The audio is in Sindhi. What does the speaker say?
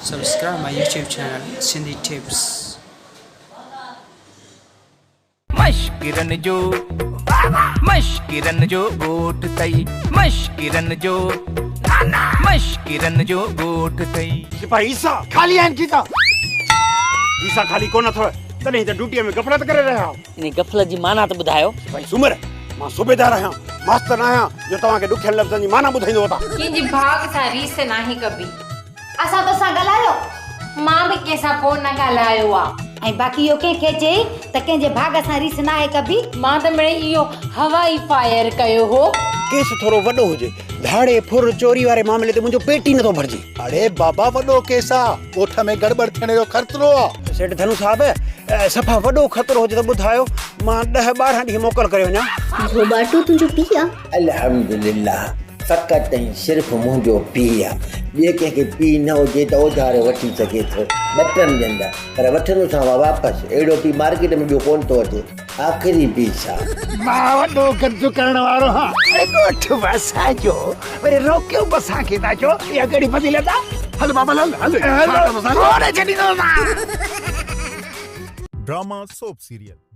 Subscribe my YouTube channel Sindhi Tips. مشڪرن جو مشڪرن جو ڳوٺ ٿئي مشڪرن جو مشڪرن جو ڳوٺ ٿئي. سپاهي عيسيٰ خالي آهن کيسا. کيسا خالي ڪونه اٿو تڏهن ته ڊيوٽيء ۾ غفلت ڪري رهيا آهيو. انهي غفلت جي معنيٰ ته ٻڌايو. سپاهي سومر، مان صوبيدار آهيان، ماستر نه آهيان جو توهان کي ڏکين لفظن جي معنيٰ ٻڌائيندو وتان. ڪنهن جي ڀاڳ سان ريس ناهي ڪبي. اسان توسان ڳالهايو؟ مان به ڪنهن سان ڪو نه ڳالهايو آ. ۽ باقي اهو ڪنهن کي چئي ته ڪنهن جي ڀاڳ سان ريس ناهي ڪبي. مان ته مڙئي اهو هوائي فائر ڪيو هو. ڪيس ٿورو وڏو هجي. ڌاڙي، ڦر، چوري واري معاملي تي منهنجو پيٽ ئي نٿو ڀرجي. اڙي بابا وڏو ڪيس آ، ڳوٺ ۾ گڙٻڙ ٿيڻ جو خطرو آ. سيٺ ڌنو صاحب، صفا وڏو خطرو هجي ته ٻڌايو، مان ڏهه ٻارهن ڏينهن موڪل ڪري وڃان. گهوٻاٽو تنهنجو پيء آ؟ الحمدلله فقط ۽ صرف منهنجو پيء آ. ٻئي ڪنهن کي پيء نه هجي ته اوڌارو وٺي سگهي ٿو، ٻه ٽن ڏينهن لاء، پر وٺندوسانو مان واپس. اهڙو پيء مارڪيٽ ۾ ٻيو ڪونه ٿو اچي. آخري پيس آ. مان وڏو گند ڪرڻ وارو هان. اڙي ڳوٺ به اسان جو، وري روڪيو به اسان کي ٿا چئو، اها ڪهڙي فضيلت آ؟ هل بابل هل، هل، ڇا ڪندوسانس؟ ڪونه ڇڏيندوسانس. Drama soap serial.